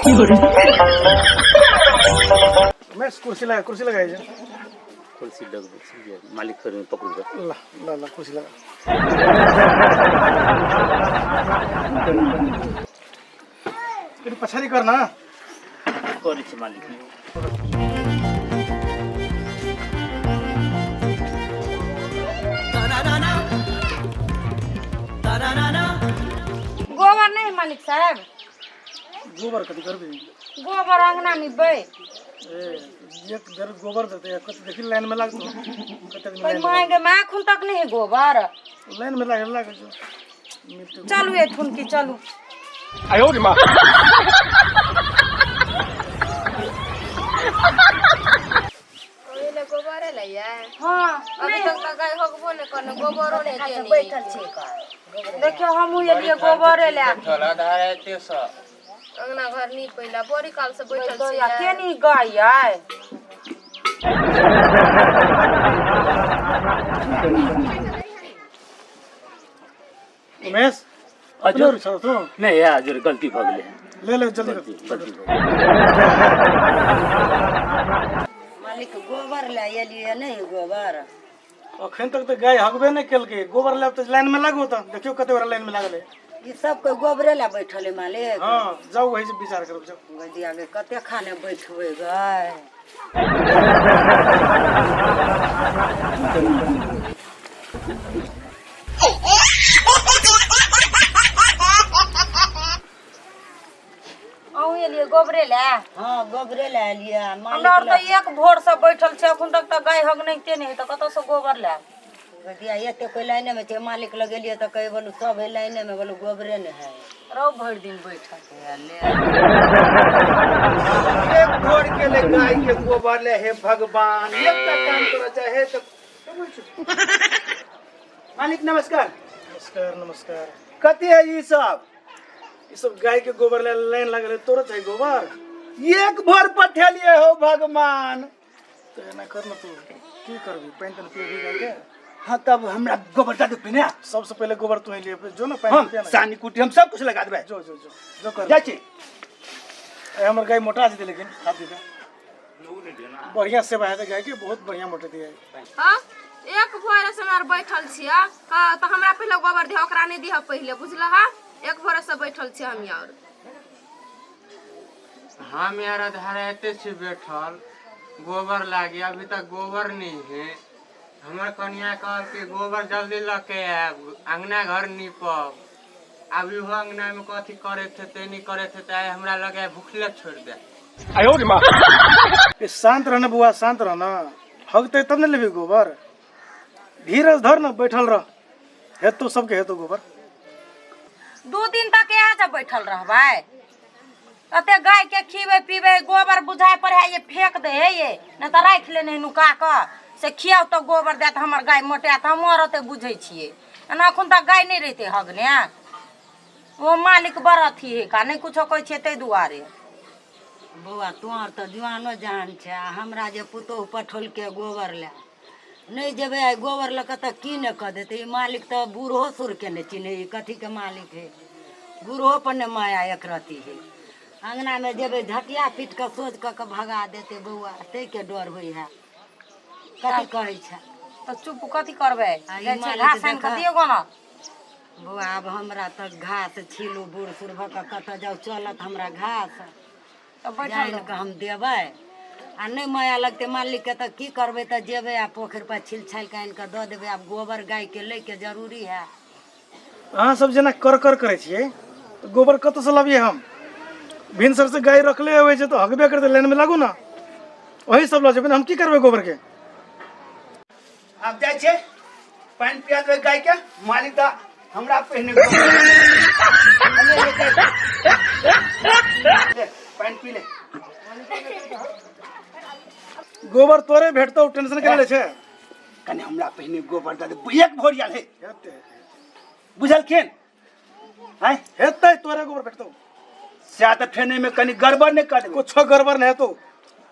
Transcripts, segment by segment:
उमेश, कुर्सी लगा, कुर्सी लगाइ जा। कुर्सी लगबै छी, मालिक फेर पकड़ू। ल ल ल, कुर्सी लगा। कनि पछाड़ी कर ना। करै छी मालिक। गोबर नहीं मालिक साहब। गोबर कथी करबी? गोबर अंगना निपबै। ए, एक बेर गोबर देते, कते देखी, लाइन में लागतो कते आदमी। कोई लाइन में। मांगे माँ खुन तक नहीं है गोबर। लाइन में लागल लागल छौ मिलते। चलू एथुन की चलू। ओहिले गोबरे लैया। हाँ। अभी तक तऽ गाय होगबो नहि करने, गोबरो नहि देने। बैठल छी। देखियो, हमहूँ एलियै गोबरे लए। अंगना घर नीपैला बड़ी काल से बैठल तो छी। या के नी गाय आय? उमेश, अपने रुचल तू? नहि या हजुर, गलती भऽ गेलै। ले ले, जल्दी कर। गलती, गलती भऽ गेलै। मालिक, गोबर लए एलियै, नहि गोबर? अखन तक तऽ गाय हगबे नहि केलकै, गोबर लेब तऽ लाइन में लागू। तऽ देखियौ कते गोरा लाइन में लागल है। ई सब कोइ गोबरे लए बैठल है मालिक? हाँ, जाउ, वही से विचार करब, जाउ। गदिया गे, कते खाने बैठबै गए? अहूँ एलियै गोबरे लए? हाँ, गोबरे लए एलियै आ हमरा आर मालिक। तऽ एक भोर से बैठल छै, अखन तक तऽ गाय हग नहिते नहि है, तऽ कतऽ से गोबर लायब? गदिया, एते कोइ लाइने में छै। मालिक लग गेलियै तऽ कहै बोलू सब है लाइने में, बोलू गोबरे नहि है। रौ, भरि दिन बैठल। ले। एक भोर के ले गाय के गोबर ले। हे भगवान, एकटा काम करऽ चाहे तऽ। मालिक, नमस्कार। नमस्कार, नमस्कार। कथी है ई सब? ई सब गाय के गोबर ले लाइन लागल है। तोरा चाहिए गोबर? एक भोर पठेलिए हो भगवान। तऽ एना कर न, तू की करबी, पानि तानि पियबी गाय के? हाँ, तब हमरा गोबर दे दू पहिने। सबसे पहले गोबर तू ही लिए जो ना, पानि हम पिया ना। सानी कुटी हम सब कुछ लगा देबै। जो जो जो जो कर। जाइ छी। ए, हमर गाय मोटा जेतै, लेकिन खा पी के बढ़िया सेवा हेतै गाय के, बहुत बढ़िया मोटेतै गाय। हाँ, एक भोरे से हमरा बैठल छियै। हाँ, तऽ हमरा पहिले गोबर दिह, ओकरा नहि दिह पहिले, बुझलह? एक भोरे से बैठल छियै हम आओर। हम यार आधार एते छी बैठल गोबर लागी, अभी तक गोबर नहीं है। हमर कनिया कहल कि गोबर जल्दी लऽ के आयब, अंगना घर नीपब। आब इहो अंगना में कथी करे थे ते नहीं करे थे, आइ हमरा लगे भूखले छोड़ दे। ए, शांत रहना बुआ, शांत रहना। हगतै तब ने लेबी गोबर। धीरज धर न, बैठल रह, हेतौ, सबके हेतौ गोबर। 2 दिन तक यहाँ से बैठल रहबै? अते गाय के खीबै पीबै, गोबर बुझाइ पर है ये, फेंक दे है ये, नहि तऽ राखि लेने नुका कऽ से खियाउ तऽ गोबर देत, हमर गाय मोटायत। हम आर ओते बुझै छियै, एना एखन तक गाय नहि रहितै हगने। ओ मालिक बड़ अथी है का, नहि कुछो कहै छियै ताहि दुआरे। बौआ, तोहर तऽ जुआनो जहान छै आ हमरा जे पुतोहु पठौलकै गोबर लए, नहि जेबै आइ गोबर लऽ कऽ तऽ की नहि कऽ देतै ई मालिक। तऽ बूढ़ो सूढ़के नहि चिन्है ई कथीके मालिक है, बूढ़ो पर नहि माया एक रत्ती है। अङ्गनामे जेबै, झटिया पीट कऽ सोझ कऽ कऽ भगा देतै बौआ, ताहिके डर होइ है। कथी कहै छै? तऽ चुप कथी करबै? आ ई जाइ छियै मालिक घास आनि कऽ देखऽ। दियौ गो ने। बौआ, आब हमरा तऽ घास छीलू, बूढ़ सूढ़ भऽ कऽ कतऽ जाउ? चलत हमरा घास? तऽ बैठल जानि रहू। कऽ हम देबै आ नहि माया लगतै मालिकके तऽ की करबै? तऽ जेबै आ पोखरि पर छिल छालि कऽ आनि कऽ दऽ देबै। आब गोबर गायके लैके जरूरी है। अहाँ सब जेना कर कर करै छियै तऽ गोबर कतऽसँ लाबियै हम? भिनसर से गाय रखले अबै छै तऽ हगबे करतै। लाइन में लागू ना, वही सब लऽ जेबै ने, हम की करबै गोबर के? आब जाइ छियै, पानि पिया देबै गायके। मालिक तऽ हमरा पहिने गोबर। ले, ले, ले, ले, पानि पी ले। गोबर तोरे भेटतौ, टेंशन के ले छै? कनि हमरा पहिने गोबर दऽ दे, एक भोर आयल है। हेतै। बुझलखिन आँय? हेतै, तोरे गोबर भेटतौ। सएह तऽ फेर एहिमे कनि गड़बड़ नहि कऽ देबै। कुछो गड़बड़ नहि हेतौ,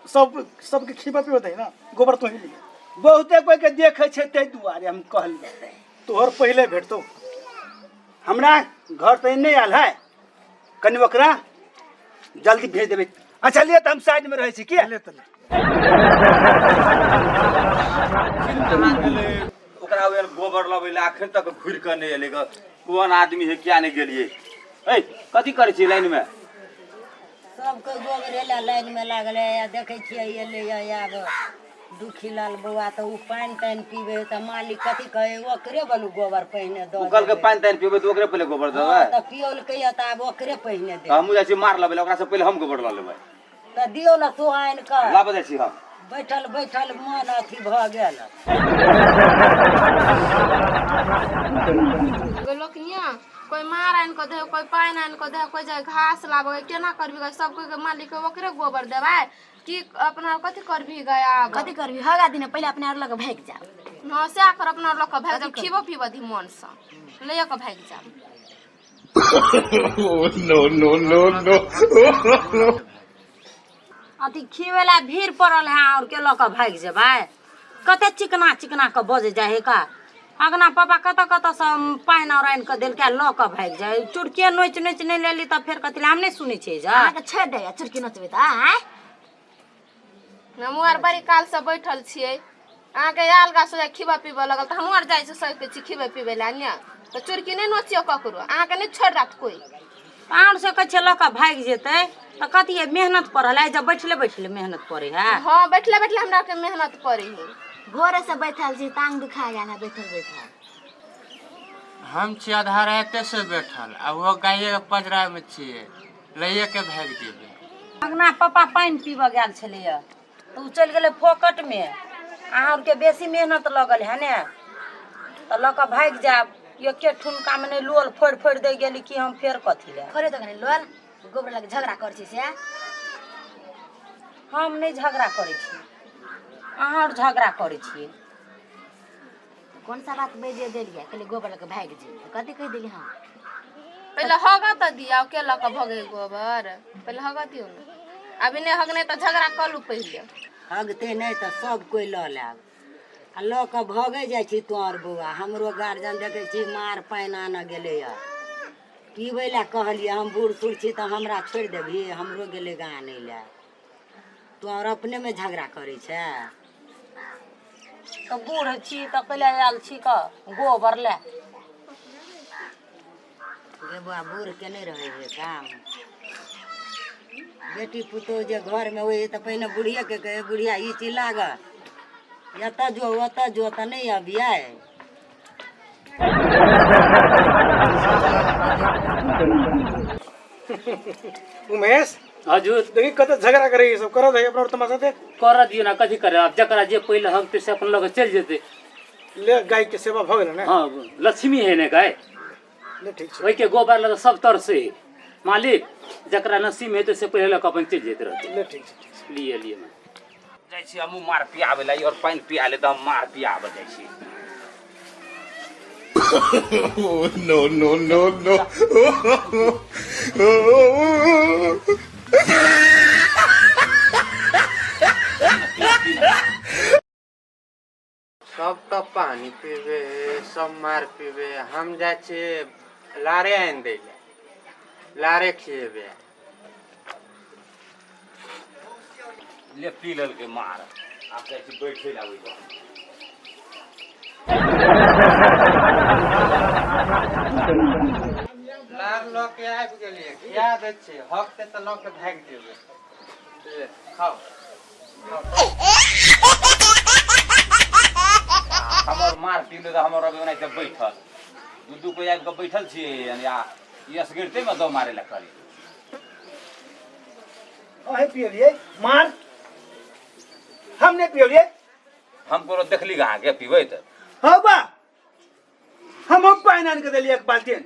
सब सबके खीबा पीबा दही ना, गोबर तो ही लिहे। बहुते कोइ के देखै छै, ताहि दुआरे हम कहलियै। तोहर पहिले भेटतौ। हमरा घर तऽ नहि आयल है, कनि ओकरा जल्दी भेज देबै। अच्छा लिए, तऽ हम साइड में रहै छी किया। ले तऽ ले। कहाँ गेलै ओकरा? ओहन गोबर लबै लए अखन तक घुरि कऽ नहि एलै ग। कोन आदमी है, किया नहि गेलियै? ऐ, कथी करै छियै लाइनमे? सबके गोबरे लए लाइनमे लागलै आ देखै छियै एलैए आब दुखी लाल बौआ, तऽ ओ पानि तानि पीबै तऽ मालिक कथी कहै, ओकरे बनू गोबर पहिने ओ दऽ कहलकै देबै। पानि तानि पीबै तऽ ओकरे पहिले गोबर हँ देबै। तऽ पियौलकैए तऽ आब ओकरे पहिने तऽ देबै। हमहूँ जाइ छी मार लबै लए, ओकरासँ पहिले हम गोबर लऽ लेबै। तऽ दियौ ने तू आनि कऽ। लाबऽ जाइ छी हम। बैठल बैठल मन अथी भऽ गेल। लोकनिया कोई मार आनि कऽ दे, कोई पानि आनि कऽ दे, कोई जाय घास लाबै। केना करबी गै? सब कोई के मालिक ओकरे गोबर देबै की अपना? कथी करबी गै आब? कथी करबी? हगा दिन पहिले अपने आर लग भागि जाओ। हँ, सएह कर, अपना लऽ कऽ भागि जाब। खीबो पीबऽ दी मनसँ, लैए कऽ भागि जाब। No, no, no, no. अथी खिबै लए भीड़ पड़ल है और के लऽ कऽ भागि जेबै? कते चिकना चिकना कऽ बजै जाइ है का। अगना पापा कतऽ कतऽसँ पानि आओर आनि कऽ देलकै, लऽ कऽ भागि जाइ। चुड़किए नोचि नोचि नहि लेली तऽ फेर कथी लए? हम नहि सुनै छियै जा। अहाँके छोड़ि दैया चुड़की नोचबै तऽ आँय? हमहूँ आर बड़ी कालसँ बैठल छियै। अहाँके आयल गा सोझा खीबऽ पीबऽ लगल, तऽ हमहूँ आर जाइ छी सकै छी खीबै पीबै लए ने। तऽ चुरकी नहि नोचियौ ककरो, अहाँके नहि छोड़ि देत कोइ। अहाँ से कहै छियै लऽ कऽ भागि जेतै तऽ कथी है? मेहनत पड़ल है जब बैठले बैठले मेहनत पड़े है। हँ, बैठले बैठले हमरा आरके मेहनत पड़े है। भोरे से बैठल छी, टांग दुखा गेल है बैठल बैठल। हम छी आधा राते से बैठल आ ओ गाये के पजरा में छियै, लैये के भागि जेबै। अगना पापा पानि पीबऽ गेल छलैया तऽ ओ चलि गेलै फोकटमे। अहाँ आरके बेसी मेहनत लगल है ने, तऽ लऽ कऽ भागि जायब। एके ठुनकामे नहि लोल फोड़ि फोड़ि दै गेली कि हम फेर कथी लए? फोड़े तऽ कनि लोल, गोबर लग झगड़ा करै छी से। हम नहि झगड़ा करै छी, अहाँ आर झगड़ा करै छियै। कोन सा बात बाजि देलियै? कहलियै गोबर लऽ कऽ भागि जेबै, कथी कहि देली हम? पहिले हगऽ तऽ दियौ। के लऽ कऽ भगै गोबर? पहिले हगऽ दियौ ने। अभी नहि हगने तऽ झगड़ा कऽ लू पहिले। हगतै नहि तऽ सब कोइ लऽ लेब आ लऽ कऽ भगै जाइ छी तोहर बौआ। हमरो गार्जियन देखै छी मार पानि आनऽ गेलैए पीबै लए। कहलियै हम बूढ़ सूढ़ छी तऽ हमरा छोड़ि देबही? हमरो गेलै गा आनै लए। तू आओर अपनेमे झगड़ा करै छै। तऽ बूढ़ छी तऽ कैला आयल छी कऽ गोबर लए? गे बौआ, बूढ़के नहि रहै है काम। बेटी पुतोहु जे घरमे होइ है तऽ पहिने बुढ़िएके कहै, बुढ़िया ई चीज लागऽ, एतऽ जो ओतऽ जो, तऽ नहि अबियै। उमेश। हजुर। देखी कते झगड़ा करे ई सब, करऽ दे अपना और तमाशा देख। करऽ दियौ ने, कथी करे आब? जकरा जे पहिले हकतै से अपन लऽ कऽ चलि जेतै। ले, गाय के सेवा भऽ गेल ने? हँ, लक्ष्मी है ने गाय। ले, ठीक छै। ओहिके गोबर लऽ कऽ सब तरसे है मालिक। जकरा नसीब हेतै से पहिले लऽ कऽ अपन चलि जाइत रहतै। ले, ठीक छै, ठीक छै। लिए लिए। जाइ छी हमहूँ मार पियाबै लए और पानि पिया ले तऽ हम मार पियाबऽ जाइ छी। No, no, no, no. सब तऽ पानि पीबे है, सब मार पीबे है। हम जाइ छियै लारे आनि दै लए, लारे खिएबे। ले, पी लेलकै मार, आब जाइ छी बैठे लए ओहि पर। लार लऽ के आबि गेलियै, खिया दै छियै। हकतै तऽ लऽ के भागि जेबै। ले, खाउ। हमर मार पी ले तऽ हमर अभी ओनाहिते बैठल दू दू कोइ आबि कऽ बैठल छियै, यानी आ ई असगिरते मे दौ मारे लए करी। अहें पियलियै मार? हम नहि पियलियै। हम कोनो देखली अहाँके पीबैत? हँ बा, हम पानि आनि कऽ देलियै एक बाल्टीन।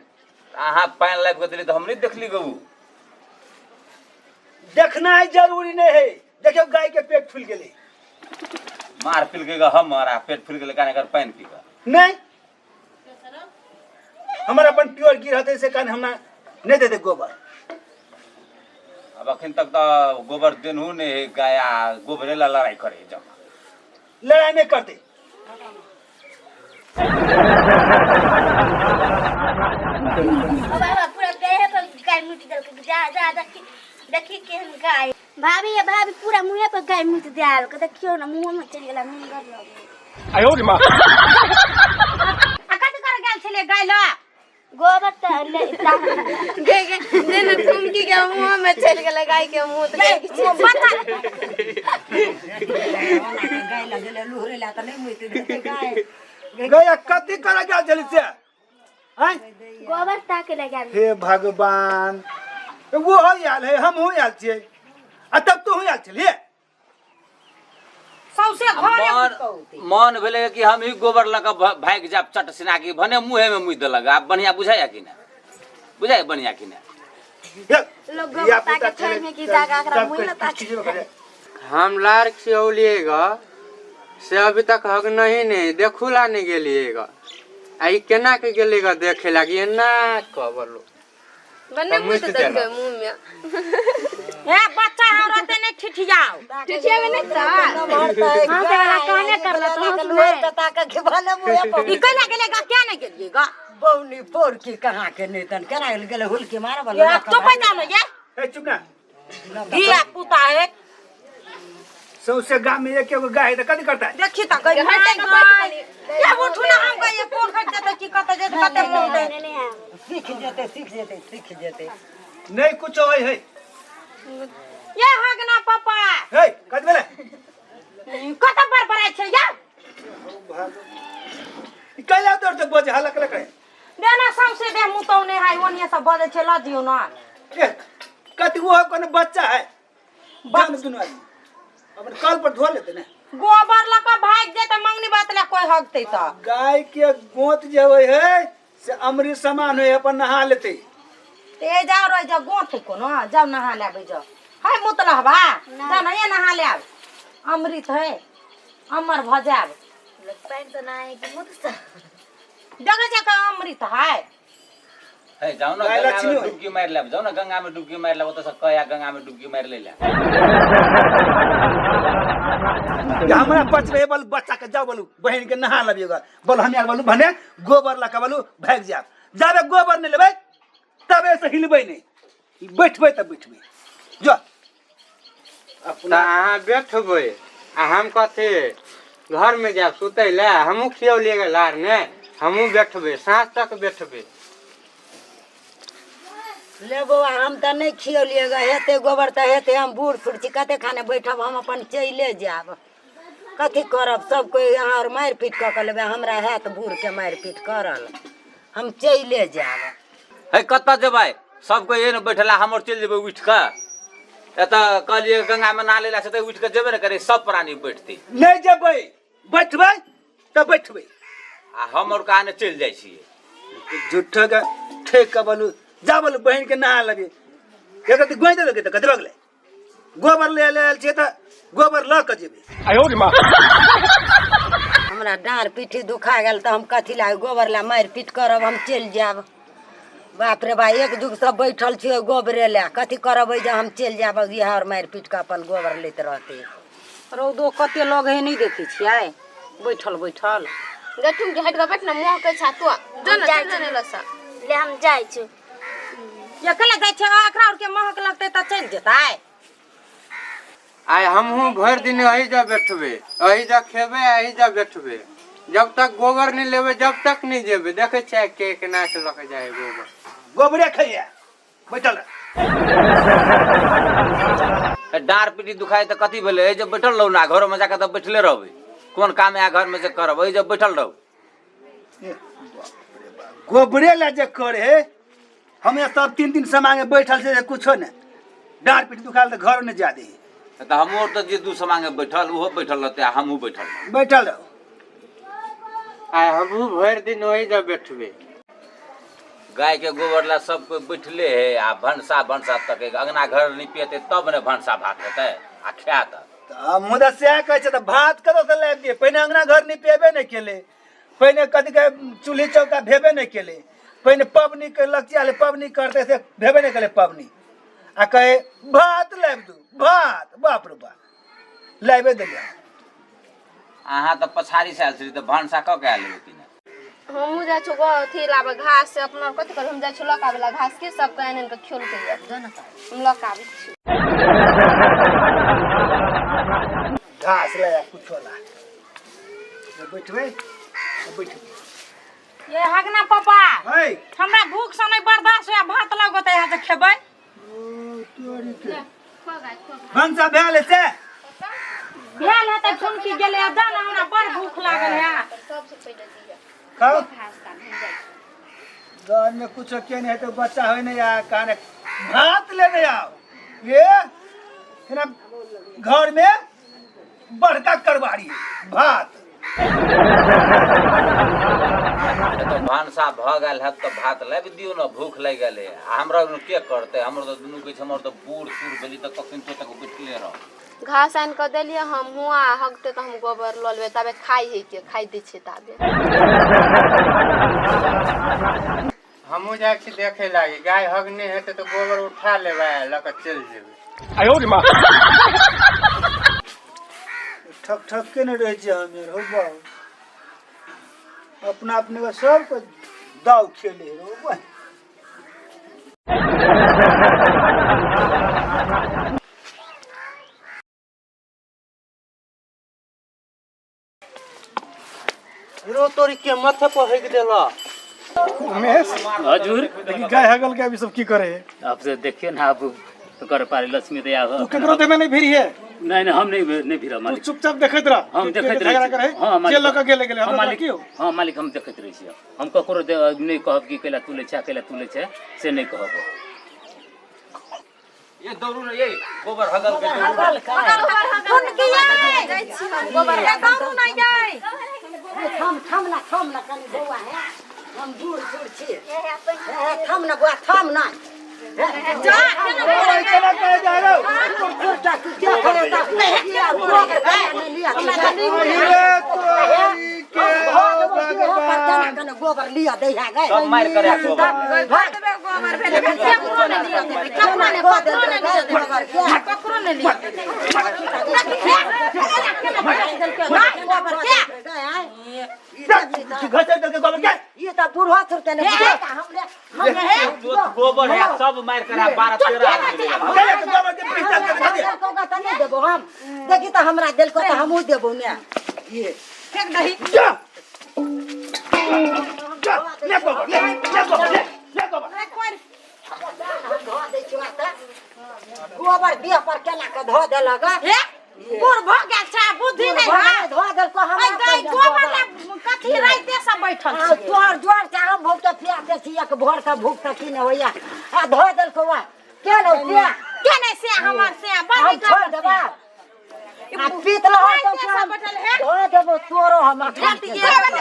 अहाँ पानि लाबि कऽ देलियै तऽ हम नहि देखली गौ। देखनाइ जरूरी नहि है। देखियौ, गाय के पेट फूलि गेलै। मार पिलकै ग हमर आ पेट फुलि गेलै कारण एकर पानि पी कऽ। नहि, हमर अपन प्योर गिर रहतै से कारण हमरा नहि देतै गोबर। आब अखन तक तऽ गोबर देनहु नहि है गाय आ गोबरे ला लड़ाइ करे जमा। लड़ाइ नहि करतै। बाबा, पूरा देह पर गाय मुति देलकै। जा जा जा। देखी केहन गाय भाभी ये भाभी पूरा मुँहे पर गाय मुँह दियाल के देखियो ना मुँह में चलि गेला मुँह लगे। 哎呦我的妈！ आ कथी करे गेल छलियै गाय लऽ? गोबर तऽ ले गे गे दे ने ठुमकी के मुंह में चलि गेलै गाय के मुंह तऽ गे, बच्चा गाय लगेले लुहरे ला तऽ नहि मुइत देतै गाय। गया कथी करे गेल छली से आँय? गोबर ताके लगा। हे भगवान, वो आयल है, हमहूँ आयल छियै आ तब तोहूँ आयल छलियै। सौंसे घरे मन मन भेलै कि हम ही गोबर लऽ कऽ भागि जायब चट सिना के भने मुँहे में मुँह देलक। आब बढ़िया बुझाइया कि नहि बुझाइया बढ़िया कि नहि? हे, लोग गोबर धिया-पुता ताके छलै, छोड़ि में की जाके एकरा सब मुँह न किछु ताके। खिचबे करे। हम लार खियौलिएगा से अभी तक हग नहीं नहीं देखू ला नहीं गेलिएगा आ ई केना के गेलेगा देखे लागी एना कबलो बन्ने तऽ मुँह मुइत तऽ देलकै देलक। मुँह में। हे बच्चा, हम रहते नहि ठिठियाउ। ठिठियाबे नहि तऽ हँसै वाला कहने करल तऽ हँस नहि। ई कैला गेलै गा? क्या नहि गेलियै गा? बौनी पोरकी कहाँ के नहि तन केना गेलै हुलकी मारब। ये आब चुप जानो ये। ए चुप ना। धिया पुता है। सौंसे गाम में एक एगो गाय है तऽ कथी करता? देखी तऽ गई माय गाय ये, उठू ना हम गई पोखरि जेतै की कतऽ जेतै, कते मोन दे। सीख जेतै, सीख जेतै, सीख जेतै। नहीं कुछो है है। ये हगना पापा। हे, कथी भेलै? कतऽ बड़बड़ाइ छै या? ई कैला दौड़ तऽ बजे हल्ला कैला करे? देना सौंसे देह मुतौने है, ओनिये सब बजै छै, लऽ दियौ ना। ए, कथी वो कोनो बच्चा है? जान दुनू आदमी अपन कल पर धो लेते ने। गोबर लऽ कऽ भागि जेतै, मंगनी बात लए कोइ हगतै तऽ। गाय के गोंत जे होइ है से अमृत समान होइ, अपन नहा लेते। ते जाओ रह जाओ, गोंत है कोनो, जाओ नहा लेबै जाओ। है मुतलहबा, जा ना ये नहा लेब, अमृत है, अमर भऽ जायब। पानि तऽ नहि कि मुँह तऽ देखै छै कऽ अमृत है। हे जाउ ने। गाय गंगा लक्ष्मी में होइ। डुबकी मारि लेब, जाउ ने गंगा में डुबकी मारि लेब, ओतऽ से कया गंगा में डुबकी मारि लै ले। जे हमरा पचबे बोलू बच्चा के, जाओ बोलू बहन के नहा लबिएगा बोल, हम यार बोलू भने गोबर लऽ के बोलू भागि जायब। जाबे गोबर नहि लेबै तबे से हिलबै नहि, बैठबै तऽ बैठबै जो। तऽ अपना अहाँ बैठबै आ हम कथी घरमे जायब सुतै लए? हमहूँ खियौलियै लार ने, हमहूँ बैठबै, साँझ तक बैठबै। ले बौआ, हम तऽ नहि खियौलियै गे, हेतै गोबर तऽ हेतै। हम बूढ़ सूढ़ छी, कते खाने बैठब? हम अपन चलिए जायब। कथी करब? सब कोइ अहाँ आओर मारि पीट कऽ के लेबै, हमरा हैत बूढ़के मारि पीट करल? हम चलिए जायब। हे, कतऽ जेबै? सब कोइ एने बैठला, हमर चलि जेबै उठि कऽ? एतऽ कहलियै गंगा में नहा लेला से तऽ उठि कऽ जेबे ने करै, सब प्राणी बैठतै। नहि जेबै, बैठबै तऽ बैठबै। आ हम आओर कहाँ चलि जाइ छियै। झूठो के ठेक के बोलू जा, बोलू बहन के नहा लगे, एक रत्ती गोइ देलकै तऽ कथी भऽ गेलै? गोबर ले ले आयल छियै तऽ गोबर लऽ कऽ जेबै। 哎呦我的妈！ हमरा डाँड़ पीठी दुखा गेल तऽ हम कथी लए गोबर लए मारि पीट करब? हम चलि जायब। बाप रे बा, एक जुगसँ बैठल छियै गोबरे लए, कथी करब जे हम चलि जायब? इएह आओर मारि पीट कऽ अपन गोबर लैत रहतै। रौदो कते लगे है, नहि देखै छियै बैठल बैठल। गठुम के हट के बैठ ना, मुँह के छा तू जो ना, जाइ चल ना लसा। ले, हम जाइ छी। ये केला जाइ छै? एकरा आरके महक लगतै तऽ चलि जेतै। आइ हमहूँ भरि दिन एही जा बैठबै, एही जा खेबै, एही जा बैठबै, जब तक गोबर नहि लेबै जब तक नहि जेबै। देखै छियै के केना के लऽ के जाइ है गोबर। गोबरे खैया बैठल रह। हे, डाँड़ पीटी दुखाइ तऽ कथी भेलै? एहि जे बैठल रहू ने, घरमे जाकऽ तऽ बैठले रहबै, कोन काम है घरमे जे करब? एहि जे बैठल रहू। ए, बाप रे बाप, गोबरे लए जे करे है, हमे सब तीन दिन से मांगे बैठल छै जे कुछो नहि, डाँड़ पीठ दुखाल तऽ घर नहि जा दे। तऽ हमहूँ तऽ जे दू समांगे बैठल ओहो बैठल रहतै आ हमहूँ बैठल रहबै। बैठल रहू। आइ हमहूँ भरि दिन ओही जा बैठबै। गाय के गोबर ला सब कोई बैठले है आ भनसा भनसा तक अंगना घर निपेतै तब ने भनसा भात हेतै आ खायत। तऽ मुदा सएह कहै छै, तऽ भात कतऽसँ लाबि दियै? पहिने अङ्गना घर निपेबे नहि केलै, पहिने कथी कहै चूल्ही चौका भेबे नहि केलै, पहिने पबनी के लक्ष्य आले पबनी करतै से भेबे नहि केलै पबनी, आ कहे भात लाबि दू भात। बाप रे बाप, लाबे देलियै। अहाँ तऽ पछाड़ी से आयल छली तऽ भनसा कऽ के आयल हेबै कि नहि? हमहूँ जाइ छौ अथी लाबे घास से अपना कथी कर हम जाइ छौ लऽ के आबै ला घास के सबके आनि आनि के खियौलकै ये हम लऽ के आबै छी। घास ले आ कुछो ला बैठबै बैठबै। ये हगना पापा, है हमरा भूख से नहीं बर्दाश्त होया, भात लगत यहाँ से खेबै। भनसा भेल से भेल है तऽ ठुनकी गेलै, आ जाना हमरा बड़ भूख लागल है। खाओ, घर में कुछ के नहीं है तो बच्चा हो नहीं आ काने भात लेने आओ। ये है ना घर में बड़का करबारी है भात। तऽ भानसा भऽ गेल हैत तऽ भात लाबि दियौ ने, भूख लागि गेलै। आ हमरा के करतै? हमर तऽ दुनू कहै छै, हमर तऽ बूढ़ सूढ़ भेली तऽ कखन तो तक बैठले रह। घास आनि कऽ देलियै हम हुआँ हगतै तऽ हम गोबर लऽ लेबै, ताबे खाइ है के खाइ दै छै ताबे। हमहूँ जाइ छी देखे लागी, गाय हगने हेतै तऽ गोबर उठा लेबै आ लऽ कऽ चलि जेबै। ठक ठक के नहीं रहे छियै हम यार। हो बाबू, अपना अपने का सब को दाव खेले हो बा। रो तोरी के माथे पर हगि देला। उमेश। हजुर। देखी गाय हगल के अभी सब की करे है। अब से देखिए ना, अब कर पारे लक्ष्मी दया हो। तू केकरो देमे नहीं भिरी है? नहीं नहीं, हम नहीं नहीं भिरा तू मालिक। चुपचाप देखैत रह। हम के- देखैत के झगड़ा रहै करे छी। हाँ जे मालिक। लऽ के गेले गेले हाँ हमरा मालिक। की हो। हाँ मालिक, हम देखैत रहै छी। हम ककरो नहि कहब कि कैला तू लै छै, कैला तू लै छै, से नहि कहब। ये दौड़ू ने, ये गोबर हगल के दौड़ू। ठुनकी गोबर दौड़ू नहीं जाए। थम थम ना, थम ना कनी बौआ, है हम बूढ़ सूढ़ छी। हे, थम ना बौआ, थम ना। जा केना ओए, केना कहे जा रहो? अरे तोरी के हो भगवान। गोबर लिया दे है गए। सब मारि करे गोबर। गोबर भेलै, केकरो नहि लिअ देबै, केकरो नहि, ककरो नहि लिअ देबै, ककरो नहि लिअ देबै। गोबर के घसे देलकै गोबर के। ये तऽ बूढ़ो सुर के नहीं हम हे। गोबर है सब मारि करे 12 13 आदमी। चले के गोबर के पीस के दे दे। देलको तऽ नहीं देबो हम। देखी तऽ हमरा देलको तऽ हमहूँ देबो ने। ये फेंक दही। जा जा, ले गोबर, ले ले गोबर, ले ले गोबर। धो दै छियौ तऽ गोबर देह पर केना के धो देलक। हे बूढ़ भऽ गेल छै, बुद्धि नहि है। धो देलको हमरा। अइ गाय गोबर ला कथी राइते से बैठल आ छी। तोहर जोर से हम भूख तऽ पियासे छी, एक भोर के भूख तऽ की नहि होइया आ धो देलको वा के लौ से के नहि से हमर से बड़ हम नीक छोड़ लागल देबा से। आ पीत लहो राइते तो से बैठल है। धो देबो तोरो हम अखन। के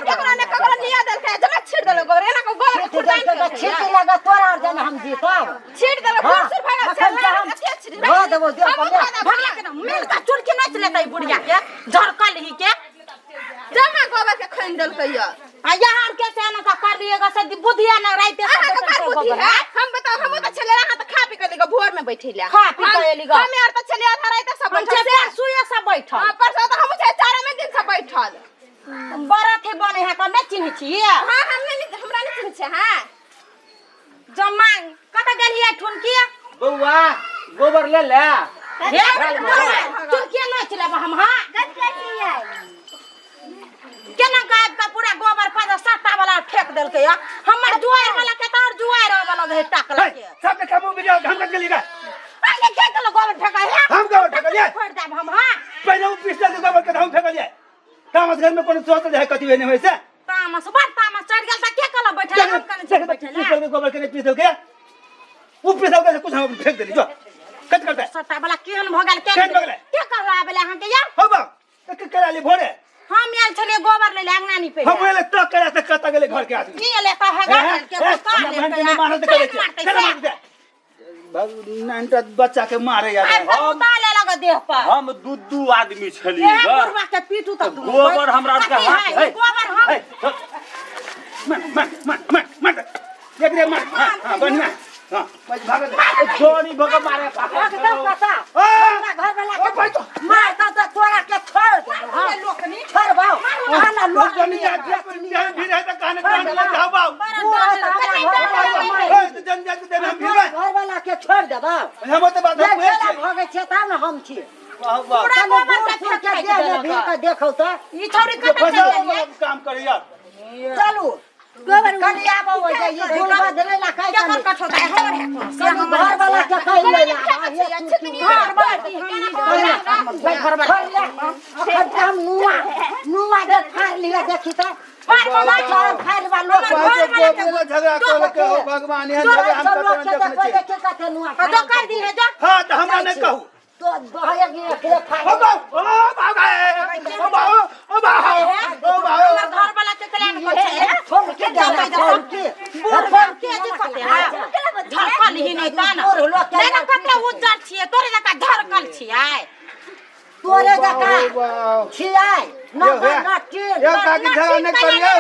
ककरो ने ककरो लिया देलकै, जना छीट देलक गोबर एना को गोबर के छीट देलकै तऽ छीट लगा तोरा आर जेना हम जीतब। छीट देलक। हाँ, बूढ़ सूढ़ भऽ गेल छै। अखन तऽ हम कथी छीट धो देबो देह पर ले। भगला के ना मिल का चुरकी नोच लेतै बुढ़िया के झरकल ही के। जमा गोबर के खैन देलकै ये। आ यहाँ के से एना का कर लिएगा से बुद्धिया ना राइते से अहाँ के बैठल का छै बुद्धि गोबर है? हम बताओ, हम तऽ छलै अहाँ तऽ खा पी के लिगो भोर में बैठे ले। खा पी के एली गो। हम यार तऽ छलै आधा राति सब हम बैठल छै से। परसुए से बैठल। हाँ, परसों तऽ हमहूँ छै चारमे दिन से बैठल। बड़ अथी बने है तऽ नहि चिन्है छियै? हाँ, हम नहि, हमरा नहि चिन्है छै। हाँ जमा कतऽ गेलियै ठुनकी? बौआ, गोबर ले ले। हे चुरकी नोच लेब हम। हाँ, केना गायब का पूरा गोबर पर सट्टा वाला फेंक देलकै या हमर जुआर वाला के तऽ और जुआर वाला रहे टाकला के। सब के कामू बिगड़ हम कत गेली गा? अरे के गेलो गोबर फेंका हे? हम गोबर फेंकलियै? फोड़ देब हम। हाँ, पहिले उ पीस देलकै गोबर के तऽ हम फेंकलियै? तामस घर में कोनो सोचल है कथी होय नहि होय से। तामस बड़ तामस चढ़ गेल तऽ के कहलो बैठल हम कने देख बैठल। पीस देलकै गोबर के, नहि पीस देलकै उ, पीस देलकै से कुछ हम फेंक देली। जो कत करतै? सट्टा वाला केहन भऽ गेल के? केहन भऽ गेलै? के कहलो आबे ला अहाँके या? हो बा तऽ के करा ली भोरे? हम आयल छलियै गोबर लै ले अंगना नीपे। हम एले तऽ करा से कत गेलै घर के आदमी? की एले तऽ हगा के हमरा बहन के नहि मारल तऽ करै छै केना मारतै? नानटा बच्चा के मारे यार। उतारे लगा देह पर। हम दू दू आदमी छलियै ए ग। बुढ़वा के पीटू तऽ दुनू गोबर हमरा आरके कथी हाथ है? है। गोबर हम हे, मार मार मार मार मार एकरे मार। हाँ हाँ, बढ़िया। हाँ, बस भागल। जोड़ी भऽ के मारे। एकदम पता हमरा घर वाला ओ भाई तो मारता तऽ तोरा के छोड़ देबो हम। लोकनी छोड़बौ आना लोक जनी जा भी है तऽ काने कान ले जाओ बाबू। ए, तो जन जात देने हम भिड़बै। घर वाला के छोड़ देबा। हम तऽ बात हम चला छियै। भऽ गेल छै तब ने हम छियै। वाह वाह। पूरा कने गोबर बूढ़ के सूढ़ के फेंक देह मे देलक। भीड़ के देखौ तऽ। ई छौरी जे कतऽ चलि फसाद गेलियै? काम करे यार। चलू। गोबर कनी आबो हो जाइए झुलबा देले ला खाइ केकर कनी। कठोता है? हमर है कोनो से कनी हमर घर वाला के कहि ले ला। घर वाला के हम नहीं घर वाला अखन तऽ हम नुआ नुआ जे फाड़ लिअ देखी तऽ। फाड़ वाला फाड़ फाड़ वाला लोक कहै छै गोबरे झगड़ा कऽ के हो भगवान, एहन झगड़ा हम कतौ नहि देखने छियै। देखी कते नुआ तो कर दी है जा। हाँ तऽ हमरा नहि कहू। तो दहयक एकरे फाड़। ओ बाबू, ओ बाबू, ओ बाबू, ओ बाबू, ओ बाबू। हमर घर वाला के कल्याण कर छै। छोड़ के के छोड़ के बूढ़ भाग के जे कते है झरकल ही नहीं ता ना बूढ़ लोग के नहीं ना कते उज्जर छियै तोरे जकाँ झरकल छियै। तोरे जकाँ छियै न यौ, हे। न टीन। यौ काकी, झगड़ा नहि करियौ।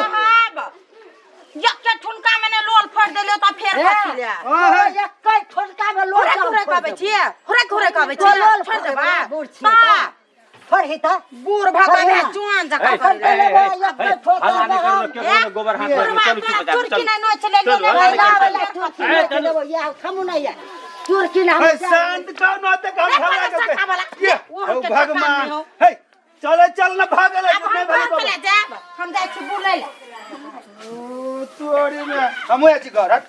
यके ठुनका में ने लोल फोड़ देलियो त फेर कथी ले? हाँ, हाँ। एकै ठुनका में लोल हुरे हुरे कहबै छियै, हुरे हुरे कहबै छियै। लोल छोड़ देबा बूढ़ छियै ता फोड़ही तऽ। बूढ़ भगवान है जुआन जकाँ हे, करै हे, हे, एकै हे, ठोका हल्ला नहि में करू, केकरो ने गोबर हाथ बुढ़वा चलू तोरा चुप जा, चुरकी चलू। नहि नोच लेलियो चलू, ने हल्ला नहि महिला करू, वाला चलू। चुरकी। ए, चलू। चुरकी ने हम हे, शांत कहो न तऽ हम ए, झगड़ा चक्का करबै। वाला। ये, ओ हम हौ के चक्का भगवान। में हौ। हे, चले चल न भागल आब हम घर चले जायब, हम जाइ छी बुलै लए। तोरी में हमहूँ जाइ छी घर हट।